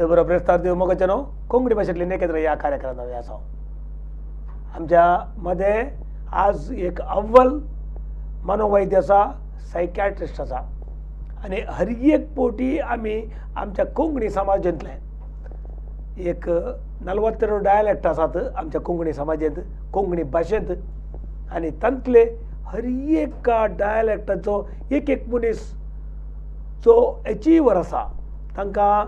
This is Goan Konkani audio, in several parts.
बरो ब्रेस्तार देव मोगाच्यानो, कोंकणी भाशेंतले नेकेत्र ह्या कार्यक्रमात आसा. आमच्या मध्ये आज एक अव्वल मनोवैद्य आसा, सायकॅट्रिस्ट आसा आनी हर एक पोटी आमी आमच्या कोंकणी समाजांतले एक 42 डायलॅक्ट आसात आमच्या कोंकणी समाजेंत, कोंकणी भाशेंत, आनी तांतले हर एका डायलॅक्टाचो एक एक मनीस जो एचिवर आसा, तांकां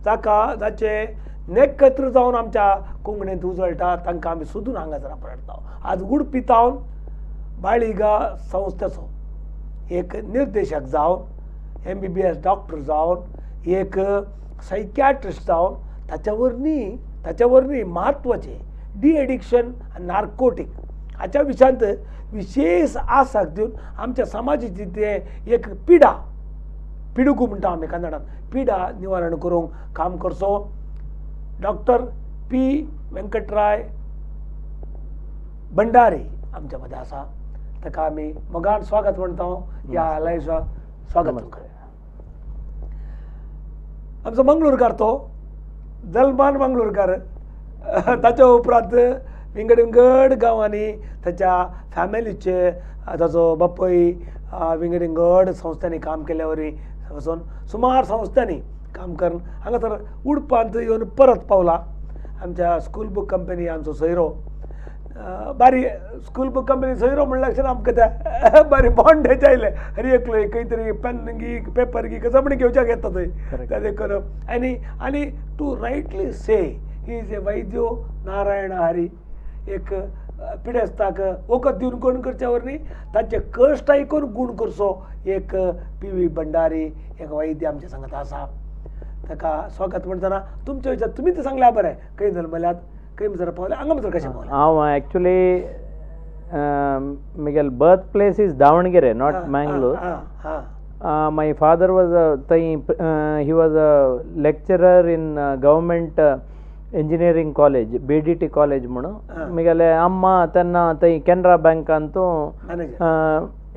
जाका जाचे नेकत्र जावन आमच्या कोंकणींत उजळटा, तांकां आमी सोदून हांगासर आपडटा. आज उडपी तावन बाळिगा संस्थेचो एक निर्देशक जावन, MBBS doctor जावन, एक सायकॅट्रिस्ट जावन, ताच्या वरवीं म्हत्वाचें डी एडिक्शन आनी नार्कोटीक हाच्या विशयांत विशेश आसाक दिवन आमच्या समाजाची तें एक पिडा, पिडुकू म्हणटा आमी कन्नडान, पिडा निवारण करूंक काम करचो डॉक्टर पी व्यंकटराय भंडारी आमच्या मदें आसा. ताका आमी मोगान स्वागत म्हणटा. ह्या लायव्ह स्वागत तुमकां. आमचो मंगळूरकार, तो जल्मान मंगळूरकार. ताच्या उपरांत विंगड विंगड गांवांनी ताच्या फॅमिलीचे, ताचो बापूय विंगड विंगड संस्थांनी काम केल्या वरवीं वचून सुमार संस्थांनी काम करून हांगासर उडपांत येवन परत पावला. आमच्या स्कूल बूक कंपनी आमचो सोयरो, बारी स्कूल बूक कंपनी सोयरो म्हणल्यार लक्षात आमकां त्या बारी बॉन्डेज आयले. हर एकलो खंय तरी पेन गी पेपर गी कसो घेवच्याक येता थंय त्या देखून. आनी आनी to rightly say he is a वैद्यो Narayan Hari. एक पिडेस्ताक वखद दिवन कोण करचे वरवीं तांचे कश्ट आयकून गूण करचो एक पी व्ही भंडारी एक वैद्य आमच्या सांगत आसा. ताका स्वागत म्हणटना तुमच्या विचार तुमी तर सांगल्या बरें, खंय जल्मल्यात, खंय जर पावले, हांगा भितर कशें पावले? हांव actually म्हगेले birth place is Davangere, not Mangalore. My father was थंय, he was a lecturer in government engineering college, BDT college म्हणून. म्हगेले अम्मा तेन्ना थंय Canara बँकांतू,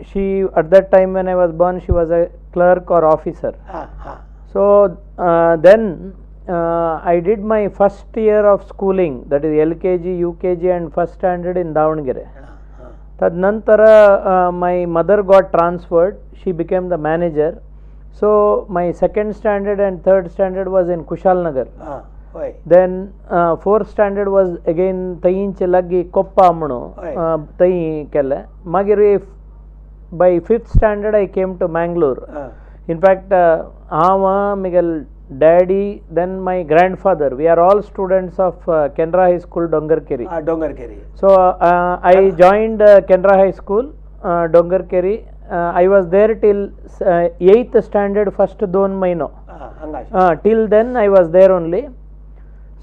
she at that time when I was born she was a clerk or officer. So then I did my first year of schooling, that is LKG, UKG and first standard in Davangere. Tadnantara my mother got transferred, she became the manager. So my second standard and third standard was in Kushalnagar. Then fourth standard was again थंयच लागीं कोप्पा म्हणून थंय केलें. मागीर by fifth standard I came to Mangalore. In fact हांव म्हगेले daddy, then my grandfather, we are all students of Canara High School, Dongarkeri. Dongarkeri. So I joined Canara High School, Dongarkeri. I was there till 8th standard, first 2 महिनो. Till then I was there only.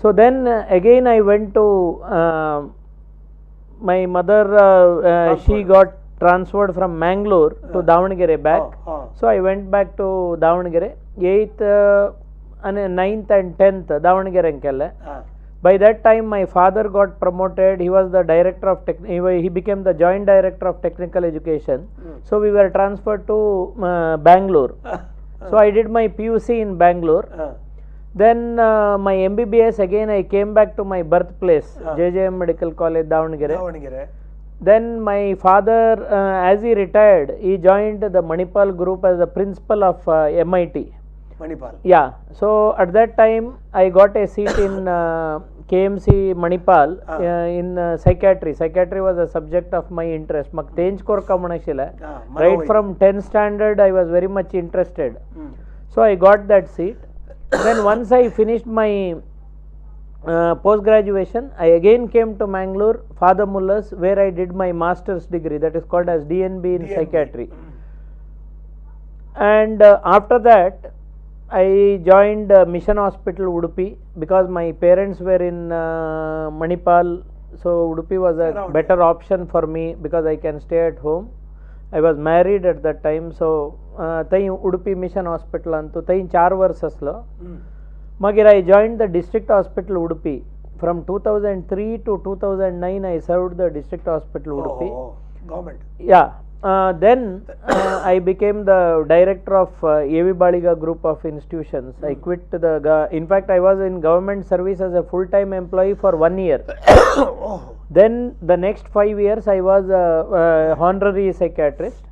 So then again I went to my mother, she got transferred from Mangalore to Davangere back. So I went back to Davangere. 8th and 9th and 10th Davangere केले. By that time my father got promoted. He was the director of he became the joint director of technical education. So we were transferred to Bangalore. So I did my PUC in Bangalore. Then my MBBS again I came back to my birthplace, JJM Medical College, Davangere. Davangere. Then my father, as he retired, he joined the Manipal group as the principal of MIT. Manipal. Yeah. So at that time I got a seat in KMC Manipal in psychiatry. Psychiatry was a subject of my interest. Mak tench korka म्हणशिले. Right from 10th standard I was very much interested. So I got that seat. Then once I finished my post graduation, I again came to Mangalore, Father Muller's, where I did my master's degree, that is called as DNB in DNB. Psychiatry. And after that I joined Mission Hospital Udupi, because my parents were in Manipal, so Udupi was a around better option for me because I can stay at home. I was married at that time, so थंय उडुपी मिशन हॉस्पिटलांत थंय 4 वर्स आसलो. मागीर I joined the district hospital Udupi. From 2003 to 2009 I served the district hospital Udupi. Government. Yeah. Then I became the director of A V Baliga group of institutions. I quit the, in fact I was in government service as a full time employee for 1 year. Then the next 5 years I was honorary psychiatrist.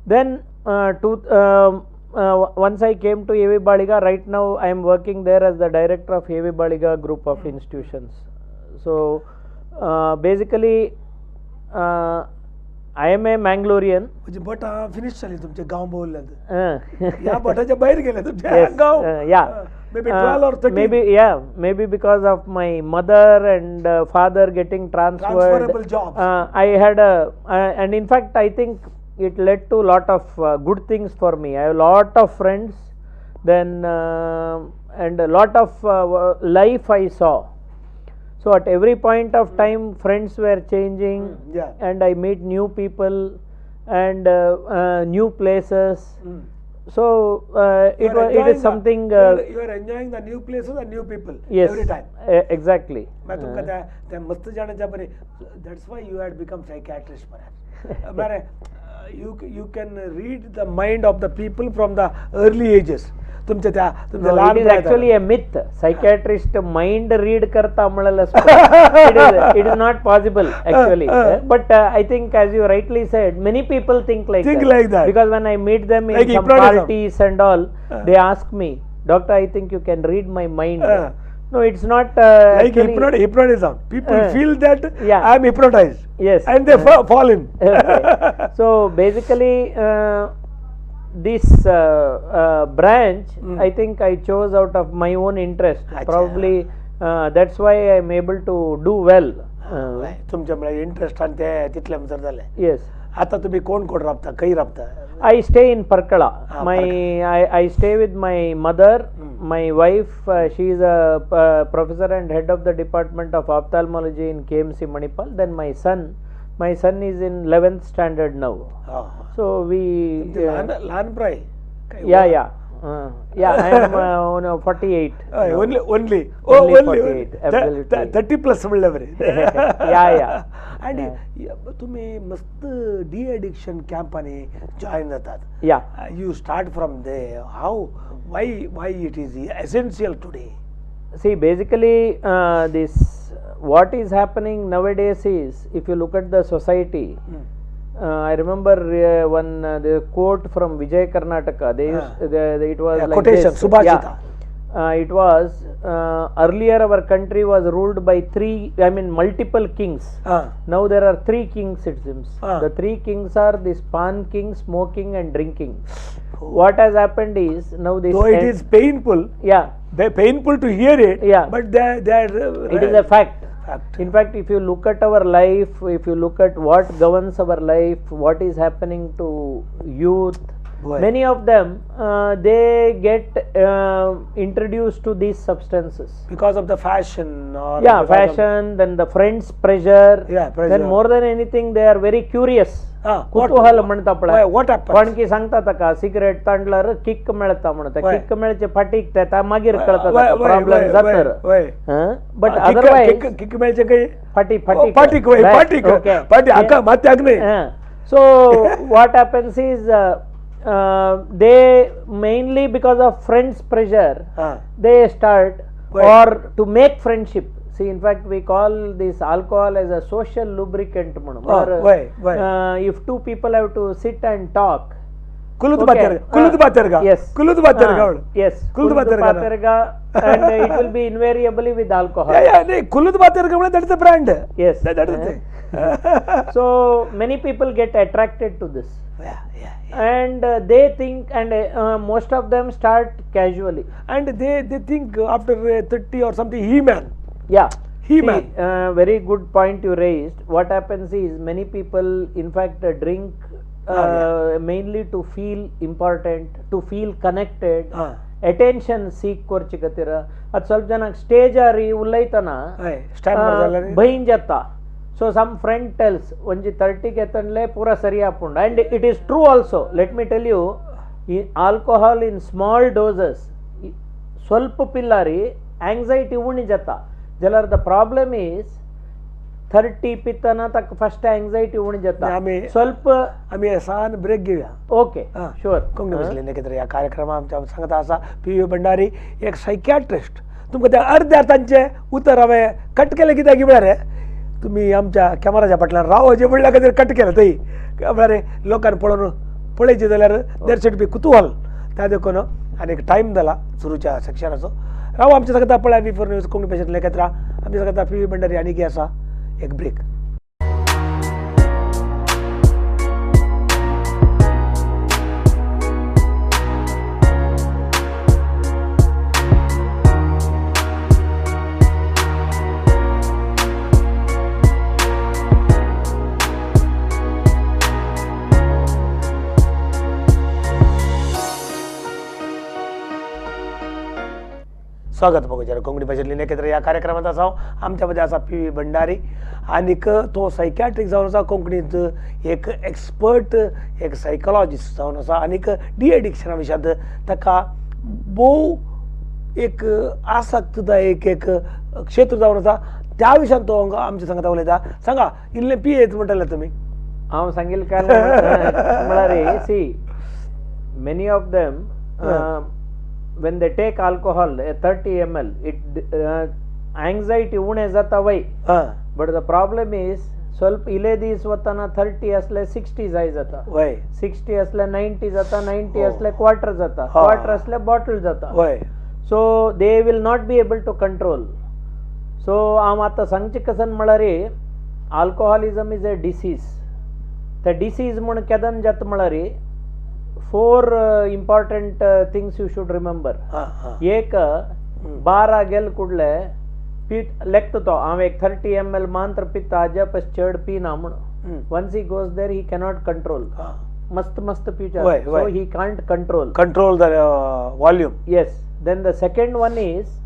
Then once I came to A V Baliga, right now I am working there as the director of A V Baliga group of institutions. So basically I am a Mangalorean. म्हणजे बट फिनिश झाली तुमचे गांव बोलले ह्या बटाच्या बाहेर गेले तुमचे गांव. Yeah, maybe 12 or 13. Maybe, yeah, maybe because of my mother and father getting transferred. Transferable jobs. I had a and in fact I think it led to lot of good things for me. I have lot of friends then and a lot of life I saw. So at every point of time friends were changing, and I meet new people and new places. So it is something. You are enjoying the new places and new people. Yes, every time. Exactly. तुमका त्या मस्त जाण्याच्या बरे. That's why you had become psychiatrist perhaps. बरे, you can read the mind of the people from the early ages. तुमच्या त्या तुमच्या It is actually a myth. Psychiatrist mind read करता म्हणाल it is not possible actually. But I think as you rightly said, many people think like that. Because when I meet them in some parties and all, they ask me, doctor, I think you can read my mind. No, it's not like hypnotism. People feel that I am hypnotized. Yes. And they fall in. Okay. So basically this branch, I think I chose out of my own interest. Achha. Probably that's why I am able to do well. तुमच्या म्हळ्यार इंटरेस्ट आनी ते तितले भितर जालें. Yes. आता तुम्ही कोण कोण राबता, खंय राबता? I stay in Parkala. I stay with my mother, my wife. She is a professor and head of the department of ophthalmology in KMC Manipal. Then my son. My son is in 11th standard now. So we लहान प्राय. Yeah, yeah. Yeah, I am 48. Only 48, absolutely. 30 plus म्हणल्यार बरें. Yeah, yeah. आनी तुमी मस्त डी एडिक्शन कॅम्पांनी जॉयन जातात. Yeah. You start from there. How, why it is essential today? See, basically this what is happening nowadays is, if you look at the society, I remember one the quote from Vijay Karnataka. They used, it was like quotation, this. Subhashita. Yeah. It was earlier our country was ruled by multiple kings. Now there are 3 kings, it seems. The 3 kings are this pan king, smoking and drinking. Oh. What has happened is now this. Though it is painful. Yeah. They're painful to hear it. Yeah. But they are. It is a fact. In fact, if you look at our life, if you look at what governs our life, what is happening to youth, many of them, they get introduced to these substances. Because of the fashion or... Yeah, fashion, then the friends pressure. Yeah, pressure. Then more than anything, they are very curious. कुतूहल म्हणता पळय. What happens? कोणकी सांगता ताका सिगरेट तांडल्यार किक मेळता म्हणटा, किक मेळचे फाटीक तेता मागीर कळता प्रॉब्लेम जाता. बट अदरवायज किक मेळचे काय फाटी फाटी फाटीक फाटीक फाटी हाका माथ्याक न्हय. So what happens is they mainly because of friends pressure they start or to make friendship. See, in fact, we call this alcohol as a social lubricant. If two people have to sit and talk, Yes. Yes. And it will be invariably with alcohol. Yeah, yeah. That is the brand. Yes. That is the thing. So many people get attracted to this. Yeah, yeah, yeah. And they think, and most of them start casually. And they think after 30 or something, he-man. Yeah. He-man. Very good point you raised. What happens is many people, in fact, drink mainly to feel important, to feel connected. Attention seek korchi khatira. At ಸ್ವಲ್ಪ ಜನ ಸ್ಟೇಜ್ ಆರಿ ಉಲ್ಲೈತನ ಭೈನ್ Jath. So some friend tells ಒಂಜಿ 30 ಕೆತ್ತನ್ಲೆ ಪೂರ ಸರಿ ಆಪುಂಡು. And it is true also. Let me tell you, alcohol in small doses ಸ್ವಲ್ಪ ಪಿಲ್ಲಾರಿ ಆಂಗ್ಸೈಟಿ ಉಣಿ ಜತ್ತ. ಜಲರ್ the problem is 30 पितना ताका फस्ट एंग्जायटी उणी जाता. ಸ್ವಲ್ಪ आमी सान ब्रेक घेवया. Okay sure. कोंकणी भाशेंतल्यान एकत्र ह्या कार्यक्रमा आमच्या सांगता आसा पी व्ही भंडारी एक सायकियाट्रिस्ट. तुमकां त्या अर्द्या तांचें उतर हांवें कट केलें कित्याक म्हळ्यार तुमी आमच्या कॅमेराच्या फाटल्यान रावचें म्हणल्या खातीर कट केलें थंय. म्हळ्यार लोकांनी पळोवन पळयचें जाल्यार there should be कुतूहल त्या देखून आनी एक टायम जाला सुरूच्या सेक्शनाचो. राव आमच्या सांगता पळय V4 news Konkani भाशेंतल्यान एकत्र आमच्या सांगता पी व्ही भंडारी आनी आसा एक ब्रेक. स्वागत बघूच्या कोंकणी भाशेंतल्यान एकत्र ह्या कार्यक्रमात आसा आमच्या मदें आसा पी व्ही भंडारी आनीक तो सायकियाट्रीक जावन आसा, कोंकणींत एक एक्सपर्ट एक सायकोलॉजिस्ट जावन आसा आनीक डी एडिक्शना विशयांत ताका भोव एक आसक्तता एक एक क्षेत्र जावन आसा त्या विशयांत तो आमच्या सांगता उलयता. सांगा इल्लें पियेत म्हणटाले तुमी. हांव सांगील काय म्हळ्यार see many of them when they take alcohol 30 ml it anxiety उणे जाता वय, but the problem is ಸ್ವಲ್ಪ इले दीस वतना 30 असले 60 जाय जाता, 60 असले 90 जाता, 90 असले क्वार्टर जाता, क्वार्टर असले बॉटल जाता. So they will not be able to control. So हांव आतां सांगचें कसन म्हळ्यार आल्कोहोलिजम is a disease. ते डिसीज म्हूण केदन जाता म्हळ्यार 4 important things you should remember. एक बारा गेल कुडले पीत लेखता तो हांव एक 30 ml मात्र पिता हाज्या पस चड पिना म्हूण. Once he goes there he cannot control. मस्त मस्त पिवचे, so he can't control. Control the volume. Yes. Then the second one is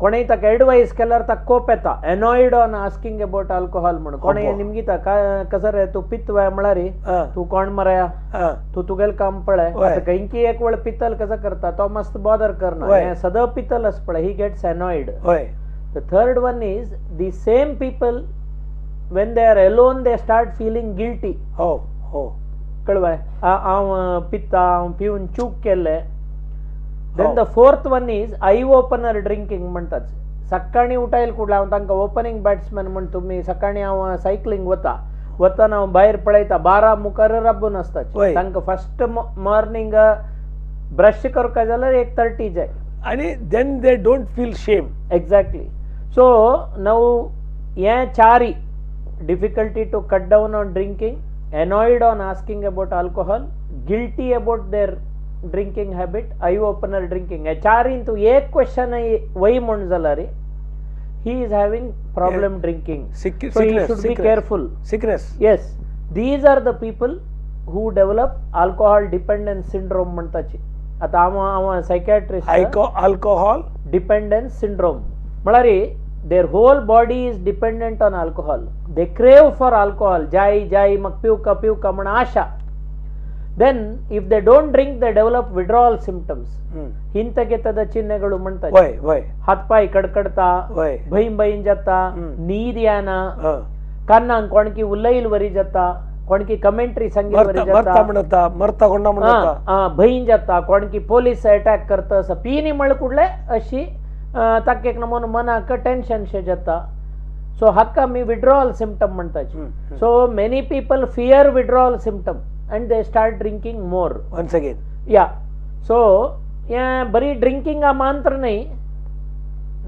कोणेय ताका एडवायस केल्यार ताका कोप येता, annoyed on asking about alcohol म्हूण. कोणेय निमगिता कसं रे तूं पितवाय म्हळ्यार तूं कोण मराया, तूं तुगेलें काम पळय. आतां खंयची एक वेळ पितल कसो करता तो मस्त बॉदर करना, हें सदां पितल आसा पळय, he gets annoyed. The third one is the same people when they are alone they start feeling guilty. हो हो कळवाय हांव पिता, हांव पिवन चूक केल्लें. Then the fourth one is eye opener drinking म्हणतात. सकाळीं उठायल कुडला हांव तांकां ओपनिंग बॅट्समॅन म्हण तुमी सकाळीं हांव सायकलींग वता वतना हांव भायर पळयता 12 मुखार राबून आसता. तांकां फस्ट मॉर्निंग ब्रश करपाक जाल्यार 1:30 जाय आनी then they don't feel shame. Exactly. So now हें चारी difficulty to cut down on drinking, annoyed on asking about alcohol, guilty about their drinking habit, eye opener drinking. हे चारीन तूं एक क्वेश्चन वय म्हूण जाल्यार he is having problem drinking. So he should be careful. Sickness. Yes, these are the people who develop alcohol dependence syndrome म्हणताची. आतां हांव सायकियाट्रिस्ट. आल्कोहॉल डिपेंडन्स सिंड्रोम म्हळ्यार their whole body is dependent on alcohol. They crave for alcohol. जाय जाय म्हाका पिवका पिवका म्हण आशा. Then if they don't drink they develop withdrawal symptoms. ಹಿಂತಗೆತದ ಚಿಹ್ನೆಗಳು म्हणतात. हातपाय कडकडता, भंय भंय जाता, नीद येना, कानांक कोणकी उलयल वरी जाता, कोणकी कमेंट्री सांगील वरी जाता, भंय जाता, कोणकी पोलीस अटॅक करता असं पिनी म्हळ कुडले अशी ताका एक नमून मनाक टेन्शन शे जाता. सो हाका आमी विड्रॉल सिम्टम म्हणटात. So many people fear withdrawal symptom and they start drinking more once again. Yeah. So हें बरी ड्रिंकिंगा मात्र न्हय,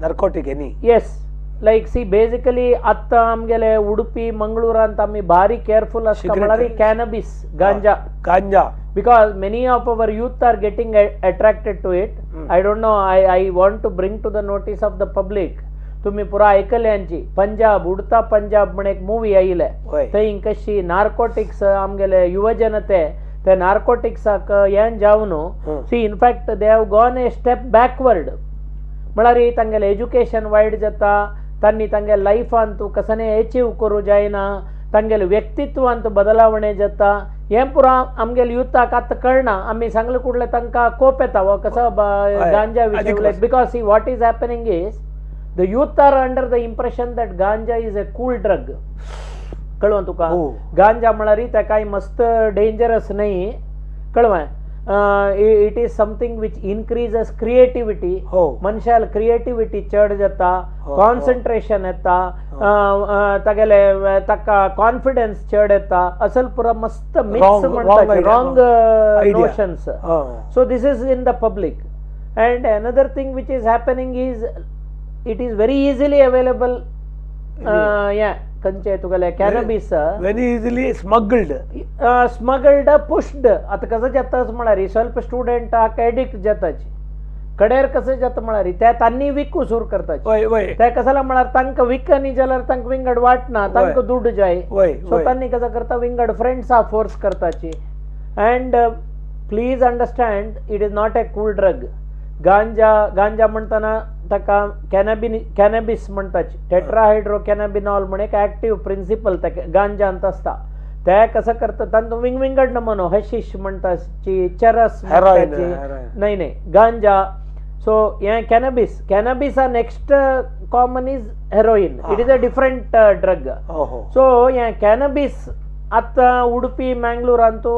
narcotic any. Yes, like see basically आत्तां आमगेले उडुपी मंगळुरांत आमी बारीक केअरफूल आसता म्हळ्यार cannabis, ganja. Ganja Because many of our youth are getting attracted to it. I don't know, I want to bring to the notice of the public. तुम्ही पुरा ऐकले यांची पंजाब उडता पंजाब म्हण एक मूवी आयिल्ले, थंय कशी नार्कोटिक्स आमगेले युवजनते ते नार्कोटिक्साक हें जावन see in fact they have gone a step backward. म्हळ्यार तांगेलें एज्युकेशन वायट जाता, तांणी तांगे लायफान तूं कसने एचीव करूं जायना, तांगेले व्यक्तित्वांत बदलावणे जाता. हें पुरा आमगेले युथाक आतां कळना. आमी सांगले कुडले तांकां कोप येता हो कसो गांजा विशय. Because see what is happening is The youth are under the impression that ganja is a cool drug. कळ्ळें तुका? गांजा म्हळ्यार तें कांय मस्त डेंजरस न्हय, कळ्ळें? It is something which increases creativity. मनशाल creativity चड जाता, कॉन्सन्ट्रेशन येता, तागेले ताका कॉन्फिडन्स चड येता. असल पुरा मस्त मिक्स म्हणटा, wrong notions. So this is in the public. And another thing which is happening is it is very easily available. खंयचे तुगेले cannabis very easily smuggled, smuggled, pushed. आतां कसं जाता म्हळ्यार ಸ್ವಲ್ಪ स्टुडंटाक एडिक्ट जाताची कडेर कसं जाता म्हळ्यार ते तांणी विकू सुरू करताची. ते कसाला म्हळ्यार तांकां विकनी जाल्यार तांकां विंगड वाटना, तांकां दुड्ड जाय. सो तांणी कसं करता, विंगड फ्रेंड्सा force करताची. And please understand, it is not a cool drug. Ganja ganja म्हणटना ताका कॅनॅबीस म्हणटाची, टेट्राहायड्रो कॅनॅबिनॉल म्हण एक एक्टीव प्रिंसिपल त्या गांजांत आसता. ते कसं करता, तांतूं विंगविंगड नमुनो, हशीश म्हणटाची, चरस म्हणटाची, न्हय न्हय गांजा. सो हें कॅनॅबीस, कॅनॅबिसा next common is heroin. It is a different drug. So हें कॅनॅबीस आतां उडपी मँगलोर अंतू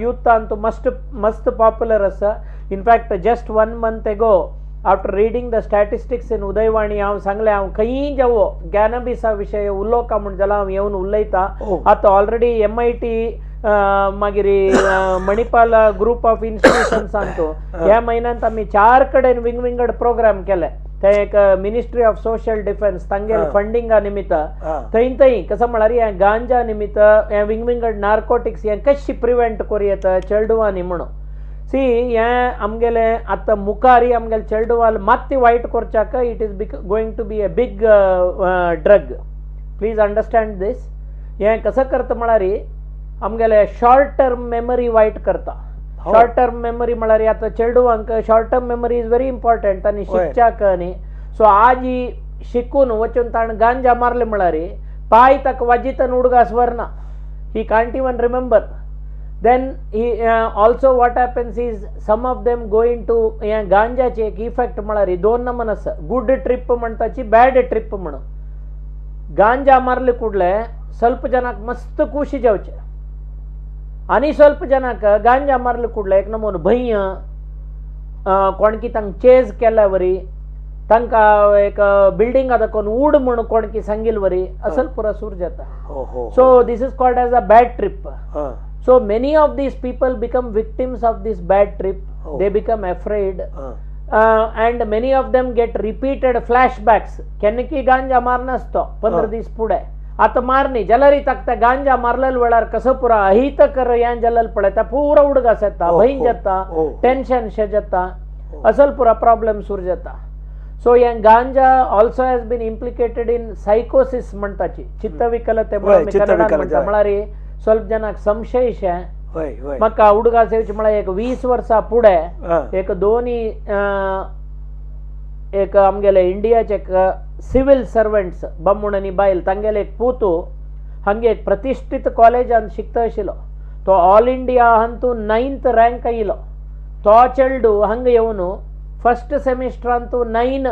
यूथ अंतू मस्त मस्त पॉप्युलर आसा. In fact just 1 month ago, after reading the statistics in Udayavani, हांव सांगलें हांव खंयी जावो कॅनबिसा विशय उलोवका म्हूण जाल्यार हांव येवन उलयता. आतां ऑलरेडी MIT मागीर Manipal group of institutions Antu ह्या म्हयन्यांत आमी 4 कडेन विंगविंगड प्रोग्राम केले. ते एक मिनिस्ट्री ऑफ सोशल डिफेन्स तांगेले फंडिंगा निमित्त थंय थंय कसं म्हळ्यार हें गांजा निमित्त हें विंगविंगड नार्कोटिक्स हें कशी प्रिवेंट करूं येता चेडवांनी म्हणून. सी हें आमगेलें आतां मुखारी आमगेले चेडवाल मात्ती वायट करच्याक it is going to be a big drug. Please understand this. हें कसं करता म्हळ्यार आमगेले शॉर्ट टर्म मेमरी वायट करता. शॉर्ट टर्म मेमरी म्हळ्यार आतां चेडवांक short term memory is very important आनी शिकच्याक न्ही. सो आजी शिकून वचून ताणें गांजा मारले म्हळ्यार पांय ताका वाजितन उडगास व्हरना. He can't even remember. Then he also what happens is some of them go into हें गांजाचे एक इफेक्ट म्हळ्यार दोन नमन आसा, गुड ट्रिप म्हणटाची, बॅड ट्रिप म्हणून. गांजा मारले कुडले ಸ್ವಲ್ಪ ಜನಕ್ಕೆ मस्त ಖುಷಿ जावचे आनी ಸ್ವಲ್ಪ ಜನಕ್ಕೆ गांजा मारले कुडले एक नमून भंय, कोणकी तांकां चेज केल्या वरी, तांकां एक बिल्डिंगा दाखोवन उड म्हूण कोणकी सांगिल वरी असल पुरा सूर जाता. So this is called as a bad trip. So many of these people become victims of this bad trip. They become afraid. And many of them get repeated flashbacks. केन्ना गांजा मारनासतो 15 दीस पुढे आतां मारनी जाल्यार ताका गांजा मारलेल्या वेळार कसं पुरा अहित कर हें जालें पळयता, पुरो उडगास येता, भंय जाता, टेन्शन शें जाता, असल पुरा प्रॉब्लेम सुरू जाता. सो हें ganja also has been implicated in सायकोसिस म्हणटाची, चित्तविकलते म्हणून कन्नडान म्हणटा. म्हळ्यार ಸ್ವಲ್ಪ ಜನಕ್ಕೆ संशय शें. म्हाका उडगास येवचे म्हळ्यार एक 20 वर्सां फुडें एक दोनी एक आमगेले इंडियाचे एक सिवील सर्वंट्स बामूण आनी बायल तांगेले एक पुतू हांगे एक प्रतिष्ठित कॉलेजान शिकता आशिल्लो. तो all India Antu 9th rank आयलो. तो चेडू हांगा येवन फर्स्ट सेमिस्टरांतू 9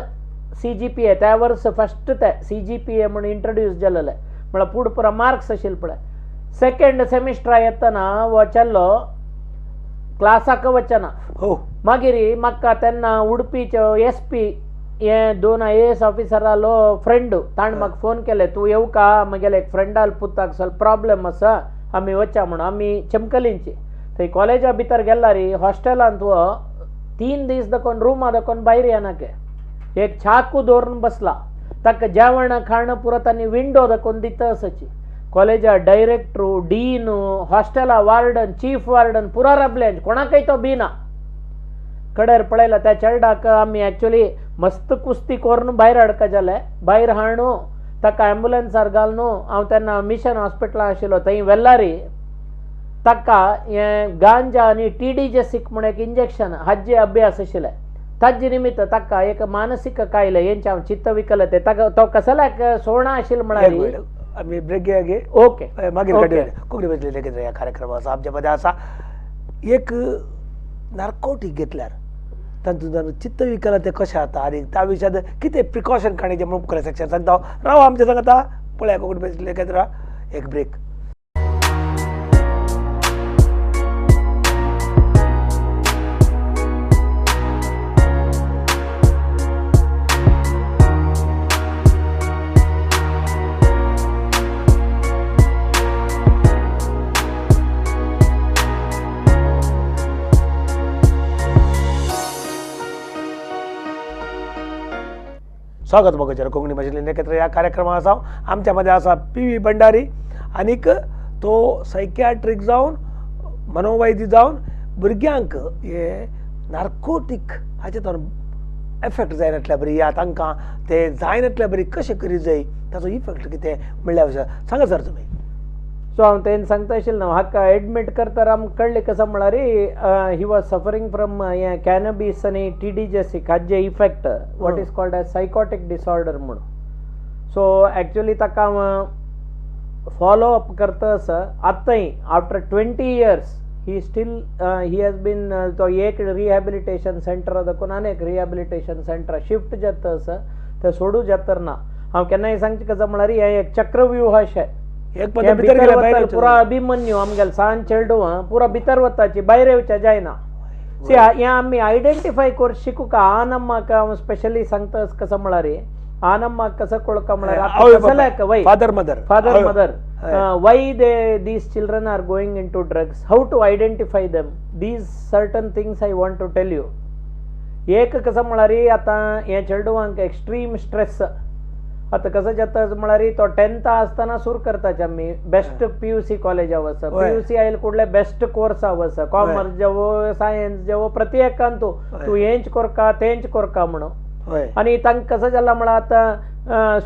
CGPA, त्या वर्स फर्स्ट ते CGPA म्हणून इंट्रोड्यूस जालेले, म्हळ्यार पूड पुरा मार्क्स आशिल्ले पळय. सेकेंड सेमिस्टरा येतना हो चेडो क्लासाक वचना. मागीर म्हाका तेन्ना उडपीचो SP हे दोन IAS ऑफिसरालो फ्रेंड ताणें म्हाका फोन केले, तूं येवका म्हगेले एक फ्रेंडाल पुताक ಸ್ವಲ್ಪ प्रॉब्लेम आसा आमी वचा म्हणून. आमी चमकलींची थंय कॉलेजा भितर गेल्यार हॉस्टेलांत हो 3 दीस दाखोवन रुमा दाखोवन भायर येनाके, एक चाकू दवरून बसला. ताका जेवण खाण पुरो तांणी विंडो दाखोवन दिता आसाची. कॉलेजा डायरेक्टरू, डीन, हॉस्टेला वार्डन, चीफ वार्डन पुरा राबले, कोणाकय तो बिना. कडेर पळयला त्या चेरडाक आमी एक्चुअली मस्त कुस्ती करून भायर हाडका जाले. भायर हाडून ताका एम्बुलन्सार घालून हांव तेन्ना मिशन हॉस्पिटलान आशिल्लो थंय वेल्लारी ताका हें गांजा आनी टीडीजेसीक म्हूण एक इंजेक्शन हाजे अभ्यास आशिल्ले ताजे निमित्त ताका एक मानसीक कायले हेंचे हांव चित्तविकलते ताका तो कसल्याक सोणा आशिल्लो म्हळ्यार. आमी ब्रेक घेया गे. ओके मागीर कंटिन्यू कोंकणी भाशेंतले लेगीत ह्या कार्यक्रम आसा आमच्या मदें आसा. एक नार्कोटीक घेतल्यार तांतून चित्तविकलते कशें जाता आनी त्या विशयान कितें प्रिकॉशन काडचें म्हणून मुखार सेक्शन सांगता. राव आमच्या सांगता पळया कोंकणी भाशेंतलें एकत्र एक ब्रेक. स्वागत मोगाचेर कोंकणी भाशेंतल्यान एकत्र ह्या कार्यक्रमा आसा. आमच्या मदें आसा पी व्ही भंडारी आनीक तो सायकियाट्रीक जावन मनोवैद्य जावन भुरग्यांक हे नार्कोटीक हाचे तो एफेक्ट जायनातल्या बरी या तांकां ते जायनातल्या बरी कशें करी जाय ताचो इफेक्ट कितें म्हणल्या विशय सांगा सर तुमी. सो हांव तेन्ना सांगता आशिल्लें न्हू, हाका एडमीट करतना आमकां कळ्ळें कसो म्हळ्यार he was suffering from हें कॅनबीस आनी टीडीजेसीक हाजे effect what is called as psychotic disorder म्हणून. सो एक्चुली ताका हांव फॉलो अप करता आसा आतांय after 20 years he still he has been तो एक रिहॅबिलिटेशन सेंटर दाखोवन आनी एक रिहॅबिलिटेशन सेंटर शिफ्ट जाता आसा तें सोडू जाता ना. हांव केन्नाय सांगचें कसो म्हळ्यार हें एक चक्रव्यूह अशें एक पद भितर गेल्यार भायर पुरा अभिमन्यू आमगेले सान चेडूं पुरा भितर वताची भायर येवच्या जायना. सी हें आमी आयडेंटिफाय करून शिकूका. आनम्माक हांव स्पेशली सांगता कसो म्हळ्यार आनम्माक कसो कळका म्हळ्यार वय father mother father mother why they these children are going into drugs, how to identify them, these certain things I want to tell you. एक कसं म्हळ्यार आतां हे चेडवांक एक्स्ट्रीम स्ट्रेस आतां कसं जाता म्हळ्यार तो 10th आसतना सुरू करताचे आमी बेस्ट PUC college वचप, PUC आयल कुडले बेस्ट कोर्स वचप, कॉमर्स जेवो सायन्स जेवो प्रत्येकान तूं तूं हेंच कोरका तेंच कोरका म्हणून. आनी तांकां कसं जाला म्हळ्यार आतां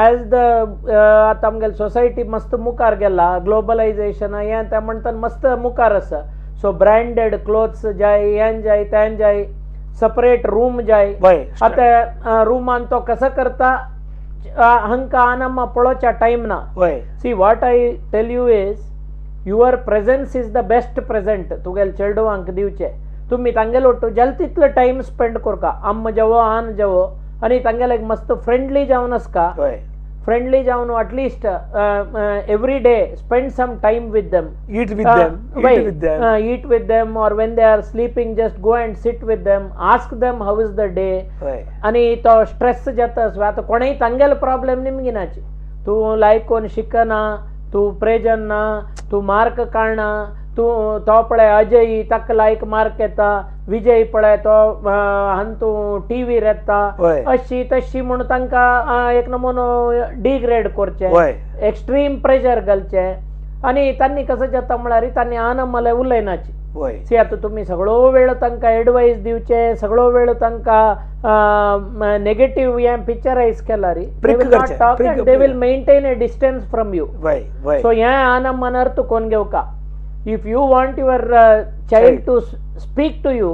एज the आतां आमगेली सोसायटी मस्त मुखार गेला, ग्लोबलायजेशन हें तें म्हणटा मस्त मुखार आसा. सो ब्रँडेड क्लोथ्स जाय, हें जाय तें जाय, सेपरेट रूम जाय. आतां रुमान तो कसो करता हांकां आनम्मा पळोवच्या टायम ना. See what I tell you is your presence is the best present तुगेले चेडवांक दिवचे. तुमी तांगेले ಒಟ್ಟು जाल तितलो टायम स्पेंड करका, अम्म जेवो आन जेवो आनी तांगेले मस्त फ्रेंडली जावन आसका. फ्रेंडली जावन at least every day spend some time with them, eat with them, eat with them or when they are sleeping just go and sit with them, ask them how is the day. आनी तो स्ट्रेस जाता आतां कोणेय तांगेलो प्रॉब्लेम निमगिनाची, तूं लायक कोन्न शिकना, तूं प्रेजन ना, तूं मार्क काडना, तूं तो पळय अजय ताका लायक मार्क येता, विजय पळय तो हांतू टीवीर येता, अशी तशी म्हूण तांकां एक नमुनो डिग्रेड करचें, एक्स्ट्रीम प्रेशर घालचें. आनी तांणी कसं जाता म्हळ्यार तांणी आनमले उलयनाची. सी आतां तुमी सगळो वेळ तांकां एडवायस दिवचे, सगळो वेळ तांकां नेगेटीव हें पिक्चरायज केल्यार they will maintain a distance from you. So हें आनमन अर्थ कोण घेवका. If you want your child to speak to you,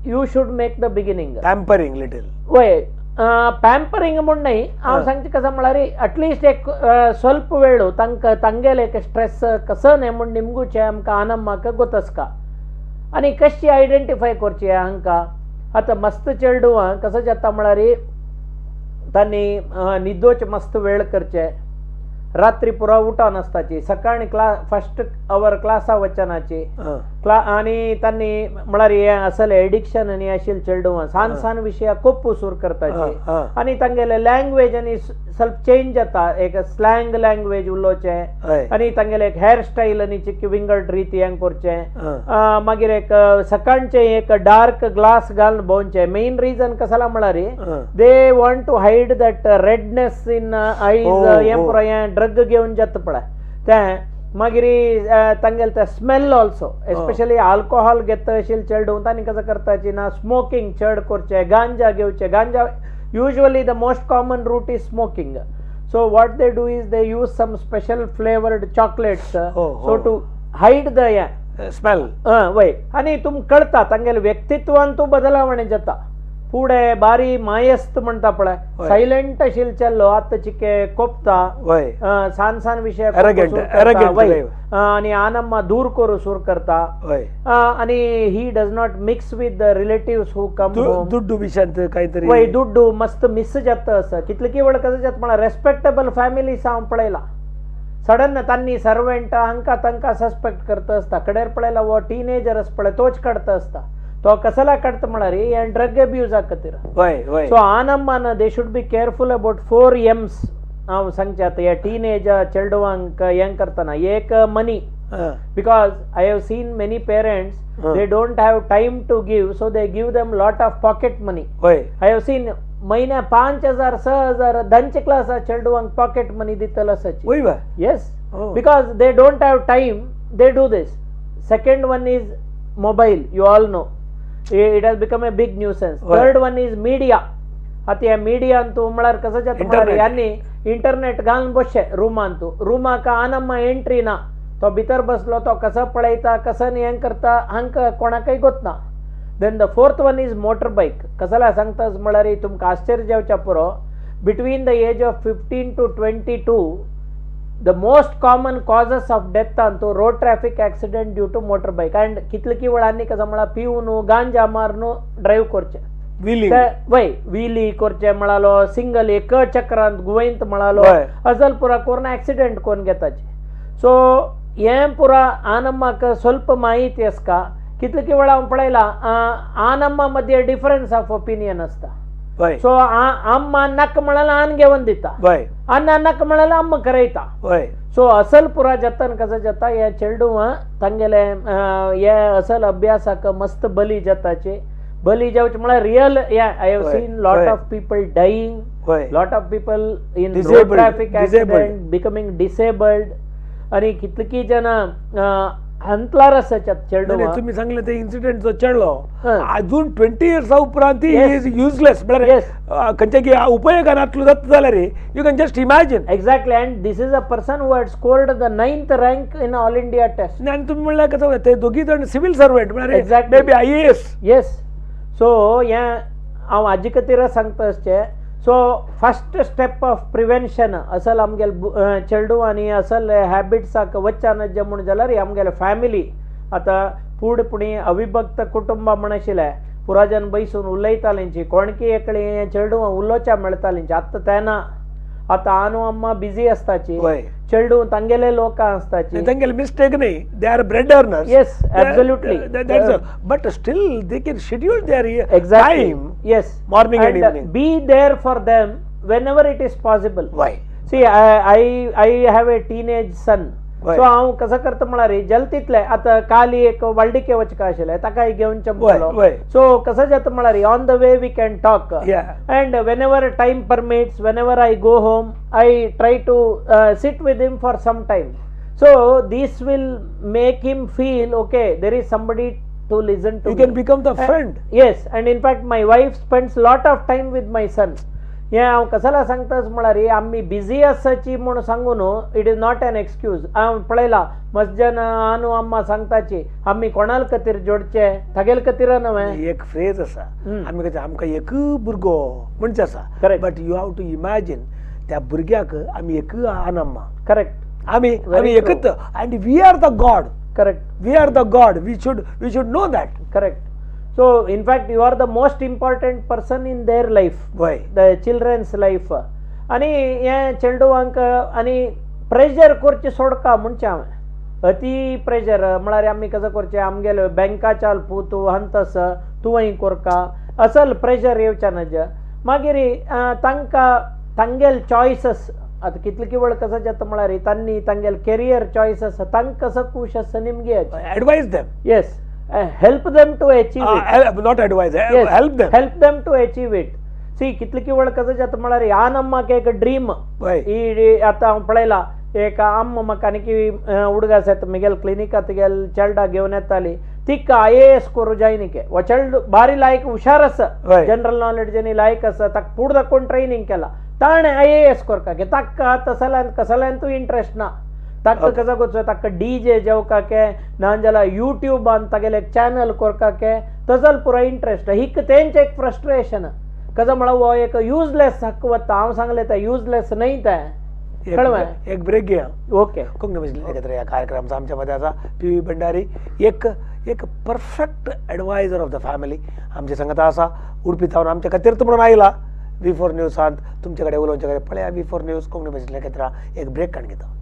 you should make the beginning. Pampering little. वय पॅम्परिंग म्हूण न्हय, हांव सांगचें कसो म्हळ्यार एटलिस्ट एक स्वल्प वेळ तांकां तांगेले एक स्ट्रेस कसो न्हय म्हूण निमगुचें आमकां आनम्माक गोतसका. आनी कशी आयडेंटिफाय करची हांकां आतां मस्त चेडवां कसो जाता म्हळ्यार तांणी न्हिदोचे मस्त वेळ करचे, रात्री पुरा उठोन आसताची, सकाळी फर्स्ट our क्लासा वचनाची आनी तांणी म्हळ्यार हें असलें एडिक्शन आनी आशिल्लें चेडवां सान सान विशया कोप्पू सुरू करताची. आनी तांगेले लँग्वेज आनी स्वल्प चेंज जाता, एक स्लँग लँग्वेज उलोवचें आनी तांगेले एक हेअर स्टायल आनी चिक्की विंगड रिती हें करचें. मागीर एक सकाळचें एक डार्क ग्लास घालून भोंवचें. मेन रिजन कसला म्हळ्यार they want to hide that redness in eyes, हें पुरो हें ड्रग घेवन जाता पळय तें. मागीर तांगेले ते स्मेल ऑल्सो, एस्पेशली आल्कोहॉल घेता आशिल्ले चेडूं तांणी कसो करताची ना, स्मोकींग चड करचें, गांजा घेवचें. गांजा usually the most common route is smoking. So what they do is they use some special flavoured chocolates so to hide the smell. वय आनी तुमकां कळटा तांगेले व्यक्तित्वान तूं बदलावणी जाता. फुडें बारी मायेस्त म्हणटा पळय, सायलंट आशिल्लो चेल्लो आतां चिके कोपता, सान सान विशय आनी आनम्मा दूर करूं सुर करता आनी he does not mix with the relatives who come home. दुड्डू विशयांत कांय तरी वय दुड्डू मस्त मिस जाता आसा. कितले की वेळ कसं जाता म्हळ्यार रेस्पेक्टेबल फॅमिलीज हांव पळयला सडन तांणी सर्वंट हांकां तांकां सस्पेक्ट करता आसता. कडेर पळयला हो टिनेजर आसा पळय तोच काडता आसता. तो कसला काडता म्हळ्यार हे ड्रग अब्युजा खातीर. सो आनम्मान they should be careful about 4 M's. हांव सांगचें आतां ह्या टिनेज चेडवांक हें करतना एक money, because I have seen many parents they don't have time to give, so they give them lot of pocket money. I have seen महिन्या 5,000 6,000 धांचे क्लासा चेडवांक पॉकेट मनी दितलो आसाची. Yes, because they don't have time, they do this. Second one is mobile, you all know it has become a big nuisance. Third one is media. आतां ह्या मिडियांतू म्हळ्यार कसं जाता म्हळ्यार ह्यांनी इंटरनेट घालून बसचे रुमांतू, रुमाक आनम्मा एंट्री ना, तो भितर बसलो तो कसो पळयता कसो हें करता हांकां कोणाकय गोत ना. Then the fourth one is motor bike. कसला सांगताच म्हळ्यार तुमकां आश्चर्य जावच्या पुरो, between the age of 15 to 22 the most common causes of death Antu road traffic accident due to motor bike. And कितले की वेळांनी कसं म्हळ्यार पिवन गांजा मारून ड्रायव्ह करचे, वय व्हिली करचे म्हळालो, सिंगल एक चक्रांत गुवैंत म्हळालो, अजल पुरा करून एक्सिडेंट करून घेताचे. सो हें पुरा आनम्माक स्वल्प माहिती आसका. कितले की वेळा हांव पळयला आनम्मा मदीं डिफरन्स ऑफ ओपिनियन आसता. सो अम्मा नाका म्हळ्यार आन घेवन दिता, अन्ना नाका म्हळ्यार अम्मा करयता. सो असल पुरा जातान कसं जाता ह्या चेडवां तांगेले हे असल अभ्यासाक मस्त बली जाताचे. बली जावचे म्हळ्यार real. I have seen lot of people dying, lot of people in road traffic accident becoming disabled आनी कितलीं जाणां हंतलार आसाच्यात चेडवां. तुम्ही सांगले ते इन्सिडेंट जो चेडलो अजून 20 इयर्सा उपरांत is useless, म्हळ्यार खंयच्या उपयोगान आतलो जाता जाल्यार you can just imagine. Exactly, and this is a person who had scored the 9th rank in all India test. आनी तुमी म्हणल्यार कसं ते दोगी जाण सिव्हील सर्वंट म्हळ्यार may be IAS. Yes, so हें हांव हाजे खातीर सांगता आसचें. So first step of prevention असल आमगेले चेडूं आनी असल हॅबिट्साक वच्चा नज्जे म्हूण जाल्यार आमगेले फॅमिली आतां फूड पुणी अविभक्त कुटुंबा म्हण आशिल्लें पुराजन बैसून उलयतालींची कोणकी एकळी चेडूं उलोवच्या मेळटालींची. आतां तें ना, आतां आनू अम्मा बिजी आसताची, चेडूं तांगेले लोक आसताची. तांगेले मिस्टेक न्ही, they are bread earners. Yes, absolutely, but still they can schedule their time. Yes, morning and evening. Be there for them whenever it is possible. Why see I have a teenage son. So हांव कसं करता म्हळ्यार जल तितलें आतां काली एक वाल्डिके वचका आशिल्लें ताकाय घेवन चमकलो. सो कसं जाता म्हळ्यार on the way we can talk, and whenever time permits, whenever I go home I try to sit with him for some time. So this will make him feel okay, there is somebody to listen to. You can become the friend. Yes, and in fact my wife spends lot of time with my son. हें हांव कसला सांगताच म्हळ्यार आमी बिजी आसाची म्हूण सांगू न्हू, it is not an excuse. हांव पळयला मस्त जन आनू अम्मा सांगताची आमी कोणाल खातीर जोडचे तागेल खातीर न्हय. एक फ्रेज आसा, आमी कशें आमकां एक भुरगो म्हणचे आसा, but you have to imagine त्या भुरग्याक आमी एक आनम्मा. करेक्ट, आमी आमी एकच, and we are the god. Correct, we are the god, we should know that. Correct. So in fact you are the most important person in their life, the children's life. आनी हें चेडवांक आनी प्रेजर करचें सोडका म्हणचें हांवें, अती प्रेजर म्हळ्यार आमी कसं करचें आमगेले बँकाच्या पूत हंतस तुवें कोरका असल प्रेजर येवच्या नज. मागीर तांकां तांगेले चॉयसस आतां कितले की वेळ कसं जाता म्हळ्यार तांणी तांगेले कॅरियर चॉयसस तांकां कसं खूश आसा निमगे advise them. Yes, help them to achieve it. Not advise, yes, help them. Help them to achieve it. See, कितले की वेळ कसं जाता म्हळ्यार आनम्माक एक ड्रीम ही आतां हांव पळयला एक अम्मा म्हाका आनी की उडगा आसा म्हगेले क्लिनिकांत गेल चेडा घेवन येताली, तिका IAS करूं जाय न्ही. हो चेडो बारी लायक हुशार आसा, जनरल नॉलेज आनी लायक आसा, ताका फुडें दाखोवन ट्रेनींग केला, ताणें IAS करपाक ताका तसल्यान कसल्यांतूय इंट्रस्ट ना. ताका कसो करचो, ताका डीजे जेवकाके नाजाल्यार यूट्यूबान तागेले एक चॅनल करकाके तजल पुरो इंट्रस्ट. हिक तेंचे एक फ्रस्ट्रेशन कसो म्हळ्यार हो एक युजलेस हक्क वता. हांव सांगलें तें युजलेस न्हय तें. एक ब्रेक घेया. ओके. कोंकणी भाशेंतल्यान एकत्र ह्या कार्यक्रमाचो आमच्या मदें आसा पी व्ही भंडारी, एक एक perfect adviser of the family आमचे संगता आसा. उडपी जावन आमच्या खातीर म्हणून आयला वी फोर न्यूजांत तुमचे कडेन उलोवचे कडेन. पळया वी फोर न्यूज कोंकणी भाशेंतल्यान एकत्र. एक ब्रेक काडून घेता.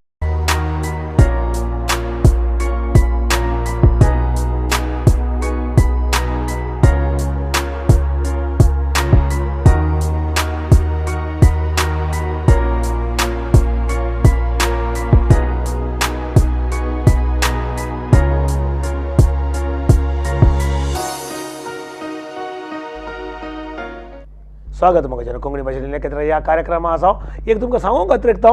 स्वागत म्हजें कोंकणी भाशेंतल्यान एकत्र ह्या कार्यक्रमा आसा. एक तुमकां सांगूंक अतिरिक्त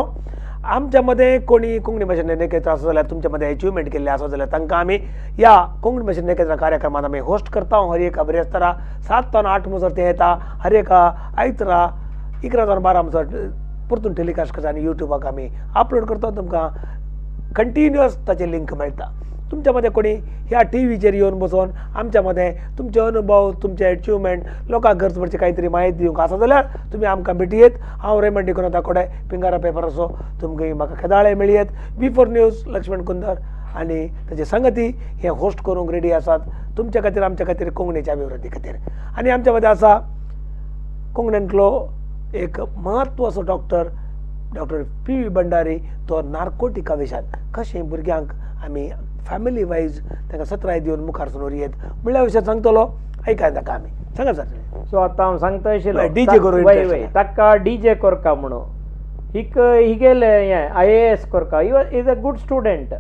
आमच्या मदें कोणी कोंकणी भाशेंतल्यान एकत्र आसा जाल्यार तुमच्या मदें अचिवमेंट केल्ले आसा जाल्यार तांकां आमी ह्या कोंकणी भाशेंतल्यान एकत्र कार्यक्रमांत आमी होस्ट करता. हर एका बिरेस्तारा 7 ते 8 मुजर ते येता, हर एका आयतरा 11 जावन 12 मुजर परतून टेलिकास्ट करता आनी युट्यूबाक आमी अपलोड करता. तुमकां कंटिन्युअस ताचे लिंक मेळटा. तुमच्या मदें कोणी ह्या टी व्हीचेर येवन बसोन आमच्या मदें तुमचे अनुभव, तुमचे अचिवमेंट लोकांक गरज पडची कांय तरी म्हायती दिवंक आसा जाल्यार तुमी आमकां भेटयेत. हांव रेमंड डिकोना दाकोडे पिंगारा पेपराचो तुमकां म्हाका खेदाळे मेळयेत. V four news Laxman Kundar आनी ताचे संगती हे होस्ट करूंक रेडी आसात तुमच्या खातीर, आमच्या खातीर, कोंकणीच्या अभिवृद्धी खातीर. आनी आमच्या मदें आसा कोंकणींतलो एक म्हत्वाचो doctor, doctor P V Bhandari. तो नार्कोटिका विशयांत कशें भुरग्यांक आमी फॅमिली वायज तांकां सत्राय दिवन मुखार सरून येत म्हणल्या विशय सांगतलो. आयकाय ताका आमी. सांगा सर. सो आतां हांव सांगता आशिल्लो डीजे करूं ताका डीजे करका म्हणून हिक हिगेले हें IAS करका. He is a good student.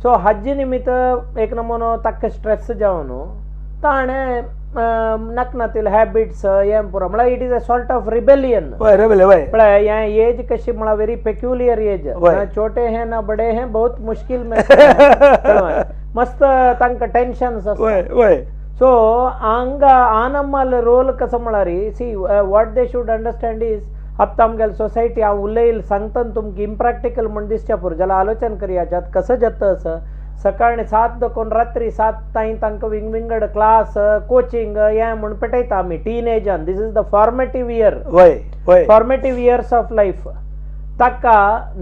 So हाजे निमित्त एक नमुनो ताका स्ट्रेस जावन ताणें नाकनातील हॅबिट्स हें पुरो म्हळ्यार it is a sort of rebellion. पळय हें एज कशी म्हळ्यार व्हेरी पेक्युलियर एज, ना छोटे हैं ना बडे हैं, बहुत मुश्किल में. मस्त तांकां टेन्शन्स आसता. सो हांगा आनम्माल रोल कसो म्हळ्यार see what they should understand is आत्तां आमगेले सोसायटी हांव उलयल सांगता तुमकां इम्प्रॅक्टिकल म्हूण दिसच्या पुरो जाल्यार आलोचन करया जात कसो जाता असो. सकाळी 7 दखून रात्री 7 तांय तांकां विंगविंगड क्लास कोचिंग हें म्हूण पेटयता आमी टिनेजान. This is the formative year, formative years of life. ताका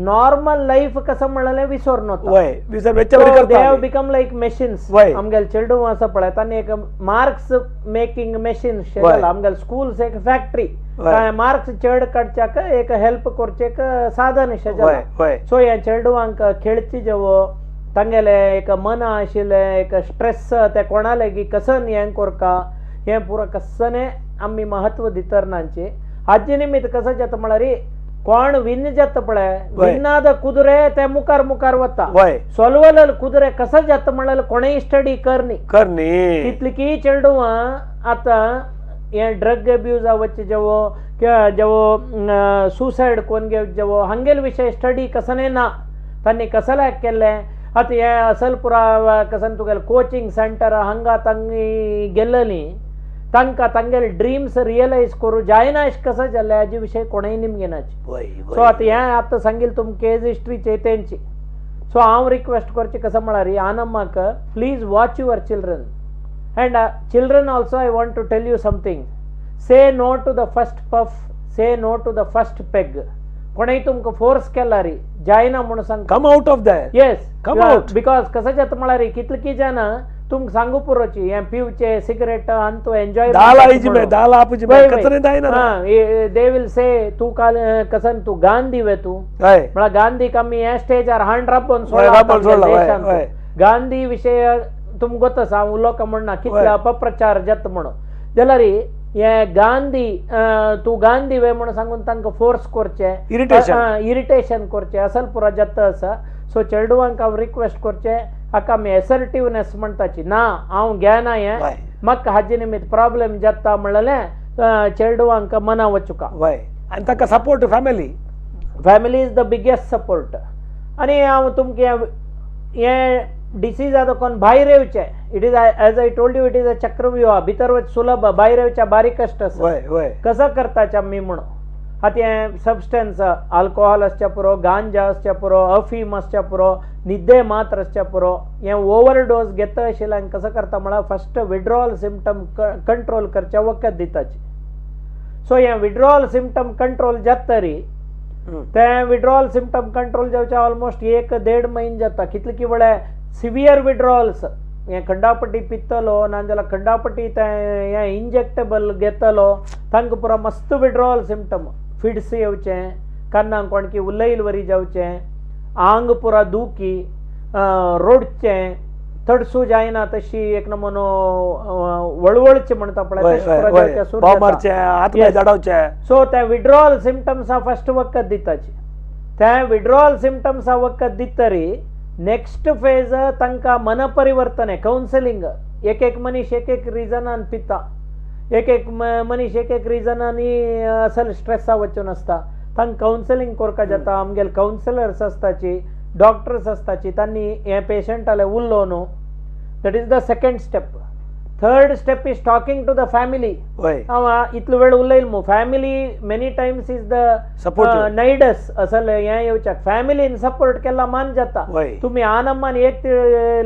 नॉर्मल लायफ कसो म्हणलें विसरून वता. They have become like machines. आमगेले चेडूं आसा पळय तांणी एक मार्क्स मेकिंग मशीन जाला. आमगेले स्कूल्स एक फॅक्टरी, मार्क्स चड काडच्याक एक हेल्प करचें एक साधन अशें जाला. सो ह्या चेडवांक खेळची जेवो तांगेले एक मन आशिल्लें एक स्ट्रेस ते कोणा लागीं कसन हें करका हें पुरो कसने आमी महत्व दितरनांचे. हाजे निमित्त कसो जाता म्हळ्यार कोण विन जाता पळय विन्नाद कुदरे ते मुखार मुखार वता. सोलवलेले कुदरे कसो जाता म्हळ्यार कोणेय स्टडी करनी करनी तितली चेडवां आतां हें ड्रग अब्यूजा वचचे जेवो किंवा जेवो सुसायड कोण घेवचे जेवो हांगेले विशय स्टडी कसने ना तांणी कसल्याक केल्लें. आतां हें असल पुरा कसन तुगेलें कोचिंग सेंटर हांगा तांणी गेल्लेली तांकां तांगेले ड्रीम्स रियलायज करूं जायना अशें कसो जालें हाजे विशय कोणेय निमगेनाचे. सो आतां हें आतां सांगिल्लें तुमकां केज हिस्ट्रीचे तेंची. सो हांव रिक्वेस्ट करचें कसो म्हळ्यार आनम्माक please watch your children and children also I want to tell you something. Say no to the first puff, say no to the first peg. कोणेय तुमकां फोर्स केला रे जायना म्हणून सांग come out of that. Yes come out. Because कसं जाता म्हळ्यार कितले जाणां तुमकां सांगू पुरोची हें पिवचें सिगरेट आनी तूं एन्जॉय they will say तूं काल कसन तूं गांधी वे तूं म्हळ्यार गांधीक आमी ह्या स्टेजार हांड राबोवन सोडला. गांधी विशय तुमकां गोत आसा हांव उलोवका म्हणना कितले अपप्रचार जाता म्हणून जाल्यार हे गांधी तूं गांधी वे म्हणून सांगून तांकां फोर्स करचें, इरिटेशन करचें असल पुरो जाता आसा. सो चेडवांक हांव रिक्वेस्ट करचें हाका आमी एसर्टिवनेस म्हणटाची ना हांव घेना हें म्हाका हाजे निमित्त प्रॉब्लेम जाता म्हणलें चेडवांक मना वचुका. आनी ताका support family, family is the biggest support. आनी हांव तुमकां हें डिसीजा दाखोवन भायर येवचें. It is as I told you it is a चक्रव्यूह. भितर वच सुलभ, भायर येवच्या बारीक कश्ट आसा. कसो करताचे आमी म्हणून आतां हें सबस्टन्स आल्कोहोल आसच्या पुरो, गांजा आसच्या पुरो, अफीम आसच्या पुरो, निद्दे मात्र आसच्या पुरो, हें ओवर डोज घेता आशिल्ल्यान कसो करता म्हळ्यार फस्ट विड्रॉल सिमटम कंट्रोल करचें वखद दिताची. सो हें विड्रॉल सिमटम कंट्रोल जाता तरी तें विड्रॉल सिमटम कंट्रोल जावचें ऑलमोस्ट 1-1.5 म्हयने जाता. कितले की वेळार सिवियर विड्रॉल्स हें खंडापट्टी पितलो नाजाल्यार खंडापट्टी तें हें इंजेक्टेबल घेतलो तांकां पुरो मस्त विड्रॉल सिमटम, फिड्स येवचें, कान्नाक कोणकी उलयल वरी जावचें, आंग पुरा दुखी, रोडचें, तडसू जायना तशी एक नमुनो वळवळचें म्हणटा पळय. सो ते विड्रॉल सिमटम्सा फस्ट वखद दिताची. ते विड्रॉल सिमटम्सा वखद दितरी नेक्स्ट फेज तांकां मनपरिवर्तन कावन्सिलींग. एक एक मनीस एक एक रिजनान पिता, एक एक मनीस एक एक रिजनांनी असल स्ट्रेसा वचून आसता. तांकां कावन्सिलींग करपाक जाता. आमगेले कावन्सिलर्स आसताची, डॉक्टर्स आसताची, तांणी हें पेशंटाले उरलो न्हू. That is the second step. Third step is talking to the family. हांव इतलो वेळ उलयल मू. Family many times is the nidus असल हें येवच्याक फॅमिलीन सपोर्ट केला मान जाता. तुमी आनम्मान एक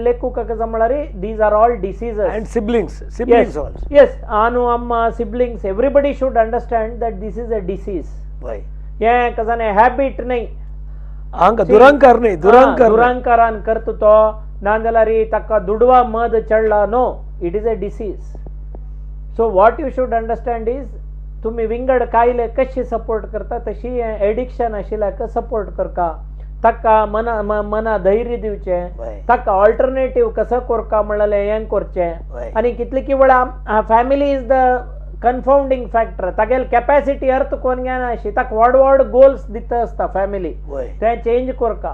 लेखूक कशें म्हळ्यार these are all diseases and siblings. Siblings yes, आनु अम्मा siblings everybody should understand that this is a disease. हें कशें हॅबीट न्हय, दुरंकार न्हय, दुरंकारान करता तो नाजाल्यार ताका दुडवा मद चडला. No, it is a disease. So what you should understand is तुमी विंगड कायले कशी सपोर्ट करता तशी एडिक्शन आशिल्ल्याक सपोर्ट करका, ताका मना मना धैर्य दिवचें, ताका ऑल्टरनेटीव कसो करका म्हणलें हें करचें. आनी कितले की वेळा family is the confounding factor. तागेली कॅपॅसिटी अर्थ कोण घेना अशी, ताका व्हड व्हड गोल्स दिता आसता फॅमिली, तें चेंज करका.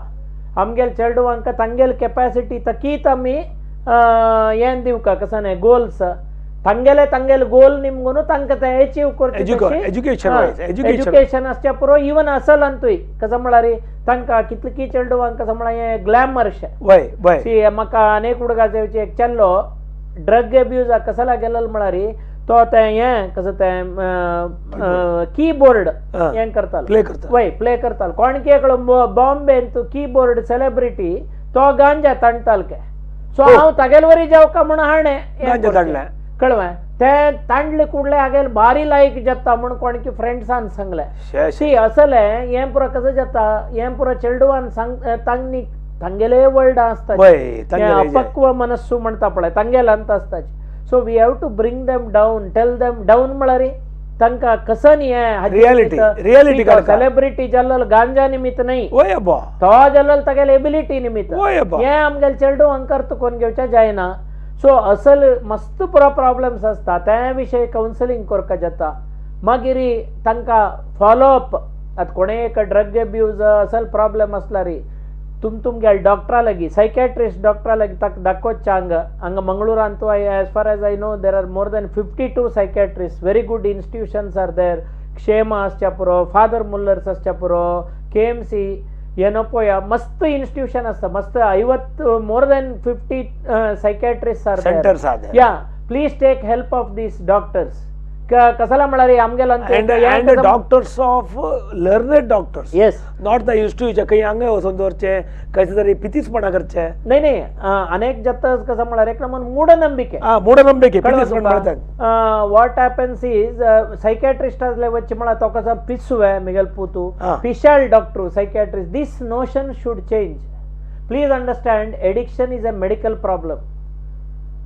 आमगेले चेडवांक तांगेली कॅपॅसिटी तकीत आमी हें दिवका कसो न्हय गोल्स, तांगेले तांगेले गोल निमगून तांकां तें एचीव करचें. एज्युकेशन आसच्या पुरो इवन असल अंतूय कसो म्हळ्यार तांकां कितले की चेडवांक कसो म्हळ्यार हें ग्लॅमरशें. सी म्हाका अनेक हुडगा एक चेडो ड्रग एब्युजाक कसला गेलो म्हळ्यार तो तें हें कसो तें कीबोर्ड हें करतालो, वय प्ले करतालो. कोणकी एकलो बॉम्बेन कीबोर्ड सेलेब्रिटी तो गांजा ताणटालो के. सो हांव तागेले वरी जावका म्हूण हाणें कळवें तें तांडले कुडले हागेले बारी लायक जाता म्हूण कोणकी फ्रेंड्सान सांगलें. सी असलें हें पुरो कसो जाता, हें पुरो चेडवान सांग तांणी तांगेले वर्ल्ड आसता, अपक्व मनस्सू म्हणटा पळय तांगेले अंत आसताची. So we have to bring them down, tell them down म्हळ्यार तांकां कसं हें रियलिटी सेलेब्रिटी जाल्लो गांजा निमित्त न्हय, तो जाल्लो तागेले एबिलिटी निमित्त. हें आमगेले चेडवांक अर्थ करून घेवचें जायना. सो असल मस्त पुरो प्रॉब्लम्स आसता, त्या विशय कावन्सिलींग करपाक जाता. मागीर तांकां फॉलोअप. आतां कोणें एक ड्रग एब्यूज असल प्रॉब्लम आसल्यार तुम तुमगेले डॉक्टरा लागीं, सायकॅट्रिस्ट डॉक्टरा लागीं ताका दाखोवचें. हांगा हांगा मंगळुरांत as far as I know there are more than 52 psychiatrist, very good institutions are there. Kshema आसच्या पुरो, फादर मुल्लर्स आसच्या पुरो, KMC Yenepoya, मस्त इन्स्टिट्यूशन आसता मस्त. 50 more than 50 psychiatrist are centres are there. Yeah, please take help of these doctors. कसला म्हळ्यार आमगेले and doctors of learned doctors. Yes, not the institution खंय हांगा वचून दवरचें, खंयचे तरी पितीसपणा करचें न्हय न्हय. अनेक जाता कसं म्हळ्यार एक नमून मूढनंबिके, मूढनंबिके पितीसपण म्हणतात. What happens is psychiatrist आसले वच्चे म्हळ्यार तो कसो पिसुवे Miguel पुतू पिशाल doctor psychiatrist. This notion should change. Please understand, addiction is a medical problem,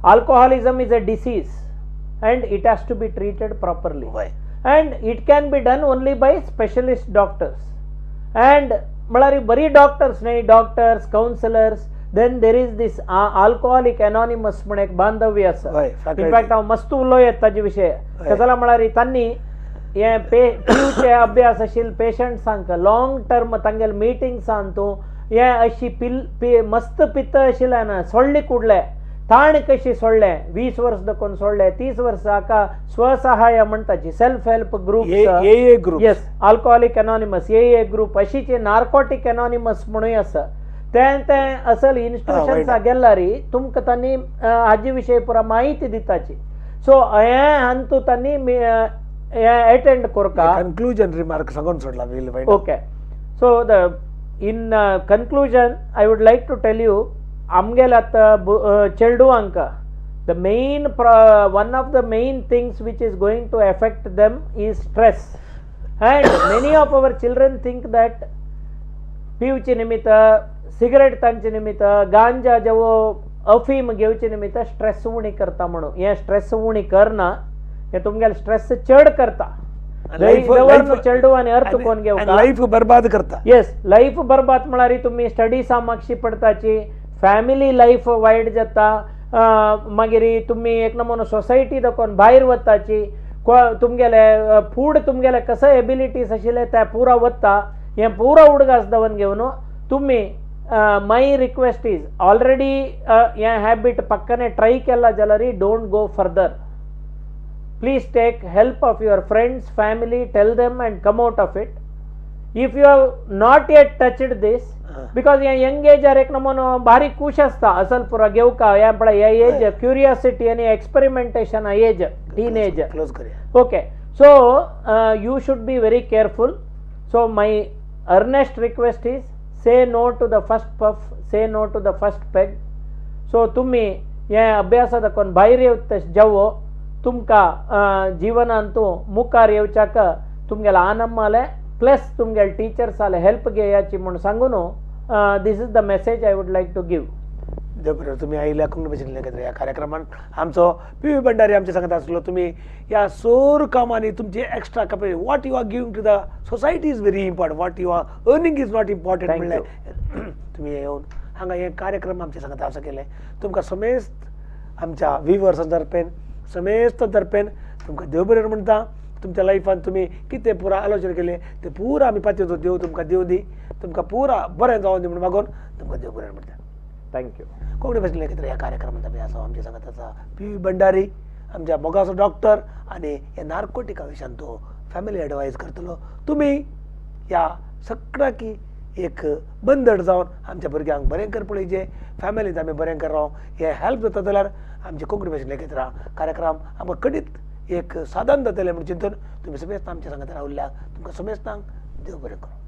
alcoholism is a disease and it has to be treated properly. Why? And it can be done only by specialist doctors. And म्हळ्यार बरी डॉक्टर्स न्हय, doctors, counsellors. Then there is this alcoholic anonymous म्हण एक बांधव्य आसा. इनफॅक्ट हांव मस्त उलोवं ताजे विशय. कसाला म्हळ्यार तांणी हें पिवचे अभ्यास आशिल्ले पेशंट्सांक लॉंग टर्म तांगेले मिटिंग्सान तूं हें अशी पिल मस्त पित्त आशिल्ल्यान सोडली कुडले ताण कशी सोडले, 20 वर्स दखून सोडले, 30 वर्स हाका स्वसहाय म्हणटाची self help group, AA group. Yes, alcoholic anonymous AA group, अशीचे narcotic anonymous म्हणूय आसा. तें तें असल इन्स्टिट्यूशन्सा गेल्यार तुमकां तांणी हाजे विशय पुरा म्हायती दिताची. सो हें अंतू तांणी एटेंड करका. कन्क्लुजन रिमार्क सांगून सोडला we'll. Okay, so the in conclusion I would like to tell you, आमगेले आतां चेडवांक the main one of the main things which is going to affect them is stress, and many of our children think that पिवचे निमित्त, सिगरेट तांचे निमित्त, गांजा जेवो अफीम घेवचे निमित्त स्ट्रेस उणी करता म्हणून. हे स्ट्रेस उणी करना, हे तुमगेले स्ट्रेस चड करता. चेडवांनी अर्थ कोण घेवका? लाईफ बर्बाद करता. येस, लाईफ बर्बाद म्हळ्यार तुमी स्टडिसा मागशी पडताची, फॅमिली लाईफ वायट जाता, मागीर तुमी एक नमुनो सोसायटी दाखोवन भायर वताची, तुमगेले फूड तुमगेले कसं एबिलिटीज आशिल्ले ते पुरा वता. हें पुरा उडगास दवन घेवन तुमी, my request is, already हे हॅबिट पक्कने ट्राय केला जाल्यार don't go further. Please take help of your friends, family, tell them and come out of it. If you have not yet touched this, because hey young एजार एक नमुनो बारीक खूश आसता, असल पुरा घेवका. हे पळय, हे एज क्युरियोसिटी आनी experimentation age, teen age. Close करूया. Okay, so you should be very careful. So my earnest request is, say no to the first puff, say no to the first peg. So तुम्ही हे अभ्यासा दाखोवन भायर येवत जेवो तुमकां जीवनांतू मुखार येवच्याक तुमगेले आनम्माले प्लस तुमगेले टिचर्साले हेल्प घेयाची म्हूण सांगून, this is the message I would like to give. देव बरें, तुमी आयिल्ल्या कोंकणी भाशेंतल्या ह्या कार्यक्रमान. आमचो पी वी भंडारी आमच्या सांगत आसलो. तुमी ह्या सोर कामांनी तुमची extra capacity, what you are giving to the society is very important, what you are earning is not important. Thank. म्हणल्यार तुमी येवन हांगा हे कार्यक्रम आमच्या सांगता असं केलें, तुमकां समेस्त आमच्या विवर्सां तर्फेन, समेस्त तर्फेन तुमकां देव बरें म्हणटा. तुमच्या लायफान तुमी कितें पुरा आलोचना केले ते पुरा आमी पातयेचो देव तुमकां देव दी, तुमकां पुरा बरें जावन दी म्हूण मागून तुमकां देव बरें म्हणटा. Thank you. Konkani भाशेन एकत्र ह्या कार्यक्रमांत आमी आसा. आमच्या सांगात आसा पी वी भंडारी, आमच्या मोगाचो डॉक्टर, आनी ह्या नार्कोटिका विशयान तो फॅमिली एडवायज करतलो. तुमी ह्या सगळ्याकी एक बंदड जावन आमच्या भुरग्यांक बरें कर पळयचें, फॅमिलींत आमी बरें कर राव, हे हेल्प जाता जाल्यार आमचे कोंकणी भाशेन एकत्र कार्यक्रम आमकां कधीत एक साधन जातलें म्हूण चिंतून तुमी समेस्तां आमच्या सांगात रावल्या. तुमकां समेस्तांक देव बरें करूं.